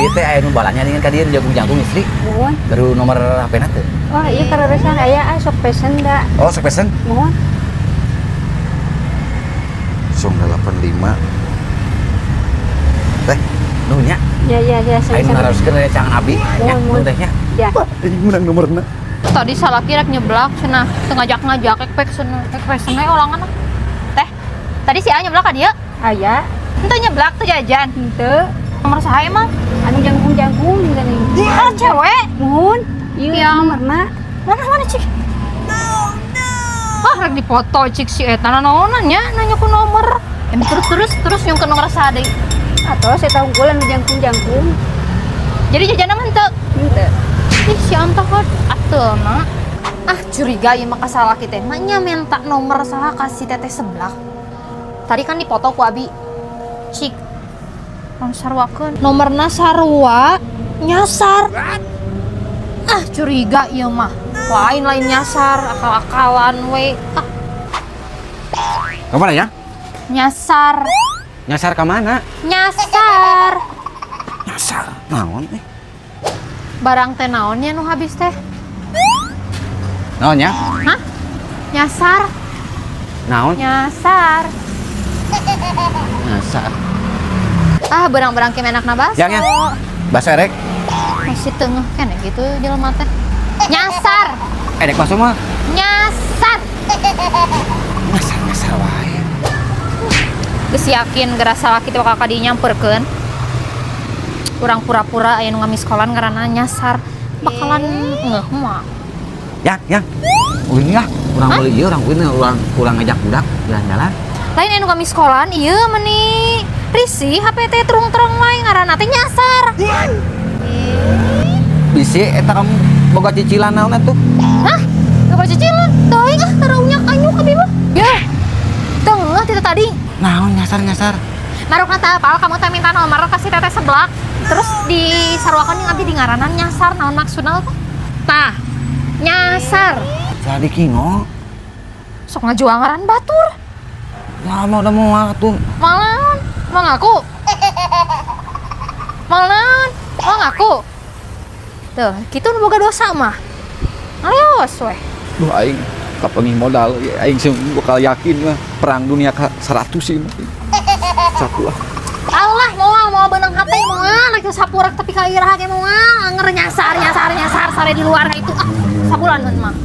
Tadi teh aya nu balanja dengan ka dieu jangkung-jangkung istri. Muhun. Baru nomor HP na teh. Oh iya, kaleresan aya ah, sok pesen da. Oh, sok pesen. Muhun. 085. Teh, nuhun nya. Ya ya ya, Aing saya. naroskeun aya cangan abi nya, Muhun, nuhun muhun. teh nya. Ya. Wah, ini menang nomorna. Tadi salaki rek nyeblak cenah, teu ngajak-ngajak rek pek cenah, rek pesen we olangan ah. Teh, tadi si A nyeblak ka dieu? Aya. Henteu nyeblak teu jajan. Henteu. Nomor saha emang? Anu jangkung-jangkung geuning. Ah, cewek. Muhun. Ieu Yang- nomorna. Mana mana cik? Ah, rek dipoto cik si eta naonan nya nanya ku nomor. Em, terus terus terus nyungkeun nomor saha deui? Atau saya tahu unggul anu jangkung-jangkung. Jadi jajanna mah henteu. Henteu. Ih, si Anta kan atelna. Ah, curiga ieu mah ka salaki teh. Manya minta nomor saha ka si teteh sebelah. Tadi kan dipoto ku abi. Cik. Naon sarwakeun? Nomorna sarua nyasar. Ah, curiga ieu mah. Lain lain nyasar, akal-akalan we. Ah, Kemana ya? Nyasar. Nyasar ke mana? Nyasar. Nyasar. Naon eh? Barang teh naonnya nu habis teh? Naon ya? Hah? Nyasar, Naon? Nyasar. Nyasar. Ah, barang-barang kim enak baso. Yang ya? Bakso erek? Masih tengah kan gitu jelema teh. Nyasar, Erek bakso mah. Nyasar. Nyasar nyasar wae. Geus yakin geura salaki teh bakal ka dieu nyamperkeun. Urang pura-pura aya nu ngamiskolan ngaranna nyasar. Bakalan ngeuh mah. Yang, yang. Ulin lah, urang beli ieu, urang ulin, urang urang ngajak budak jalan-jalan. Lain anu ngamiskolan ieu meni risih HP teh terung-terung wae ngaranna teh nyasar. Bisi eta kamu boga cicilan naon atuh? Hah? Gak cicilan? Teuing ah, taruhnya anyuk abi mah. Ya. Tengah tidak tadi. Naon nyasar-nyasar? Marukna teh apal kamu teh minta nomor ka si teteh seblak. Terus disaruakeun jeung abdi di ngaranan nyasar, naon maksudna teh? Tah, nyasar. Jadi kino. Sok ngajual ngaran batur. Ya mau udah mau atuh. Malan, mau ngaku? Malan, mau ngaku? Tuh, kitu nu boga dosa mah. Ngaleos weh. Duh, aing kapengi modal aing sih bakal yakin mah perang dunia ka 100 sih mah. Satu lah. Allah, moal moal beunang hate moal lagi sapurak tapi ka iraha ge moal anger nyasar nyasar nyasar sare di luar itu ah sabulan mah.